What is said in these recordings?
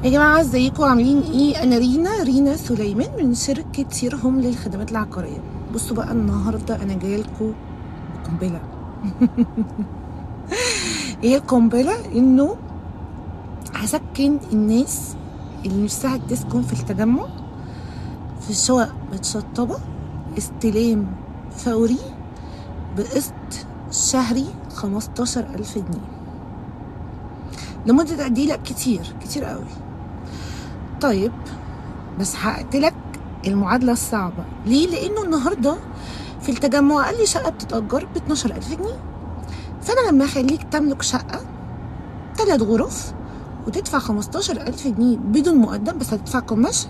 يا جماعة ازيكم عاملين ايه؟ انا رينا سليمان من شركة سيرهم للخدمات العقارية. بصوا بقى، النهاردة انا جاية لكم بقنبلة. ايه القنبلة؟ انه هسكن الناس اللي نفسها تسكن في التجمع في شقق متشطبة، استلام فوري بقسط شهري 15,000 جنيه لمدة قد ايه؟ لا كتير كتير قوي. طيب بس حققت لك المعادلة الصعبة. ليه؟ لأنه النهاردة في التجمع قال لي شقة بتتأجر ب 12,000 جنيه، فأنا لما أخليك تملك شقة 3 غرف وتدفع 15,000 جنيه بدون مقدم، بس هتدفع commission،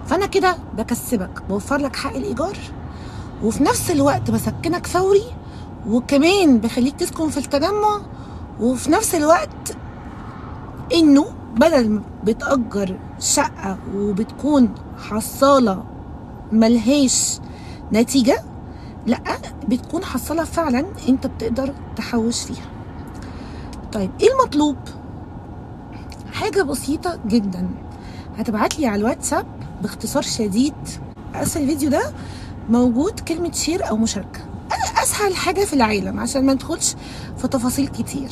فأنا كده بكسبك، بوفر لك حق الإيجار، وفي نفس الوقت بسكنك فوري، وكمان بخليك تسكن في التجمع، وفي نفس الوقت انه بدل ما بتأجر شقة وبتكون حصالة ملهاش نتيجة، لأ بتكون حصالة فعلا انت بتقدر تحوش فيها. طيب ايه المطلوب؟ حاجة بسيطة جدا، هتبعتلي على الواتساب باختصار شديد. أسفل الفيديو ده موجود كلمة share أو مشاركة، أسهل حاجة في العالم عشان ما ندخلش في تفاصيل كتير.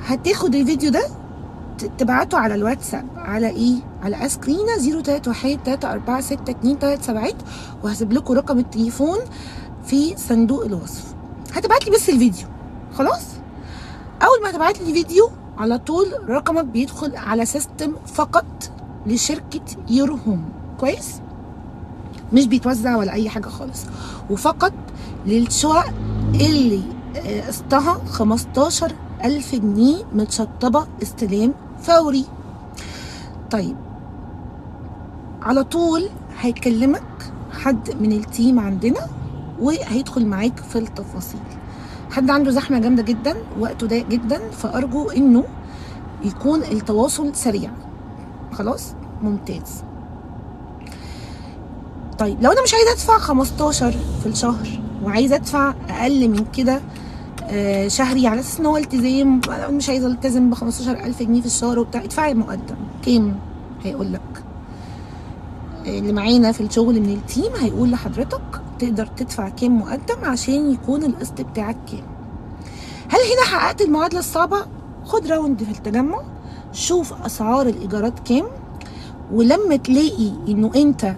هتاخد الفيديو ده تبعته على الواتساب على ايه؟ على ask رينا 031 3 4 6 2 3 7، وهسيب لكم رقم التليفون في صندوق الوصف. هتبعت لي بس الفيديو، خلاص؟ اول ما تبعت لي الفيديو على طول رقمك بيدخل على system فقط لشركة يورهوم، كويس؟ مش بيتوزع ولا اي حاجة خالص، وفقط للشقق اللي قسطها 15,000 جنيه متشطبة استلام فوري. طيب على طول هيكلمك حد من ال team عندنا وهيدخل معاك في التفاصيل. حد عنده زحمة جامدة جدا، وقته ضيق جدا، فأرجو انه يكون التواصل سريع. خلاص؟ ممتاز. طيب لو انا مش عايزه ادفع 15 في الشهر وعايزه ادفع اقل من كده شهري، على اساس ان هو التزام، انا مش عايزه التزم ب 15,000 جنيه في الشهر وبتاع، ادفعي مقدم كام؟ هيقول لك اللي معانا في الشغل من ال team هيقول لحضرتك تقدر تدفع كام مقدم عشان يكون القسط بتاعك كام. هل هنا حققت المعادلة الصعبة؟ خد round في التجمع، شوف اسعار الايجارات كام، ولما تلاقي انه انت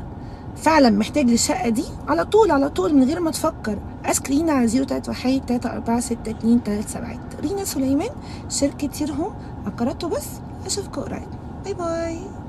فعلا محتاج للشقه دي على طول على طول من غير ما تفكر ask رينا على 031 3 4 6 2 3 7. رينا سليمان، شركة يرهوم عقارات وبس. اشوفكم قريب، bye bye.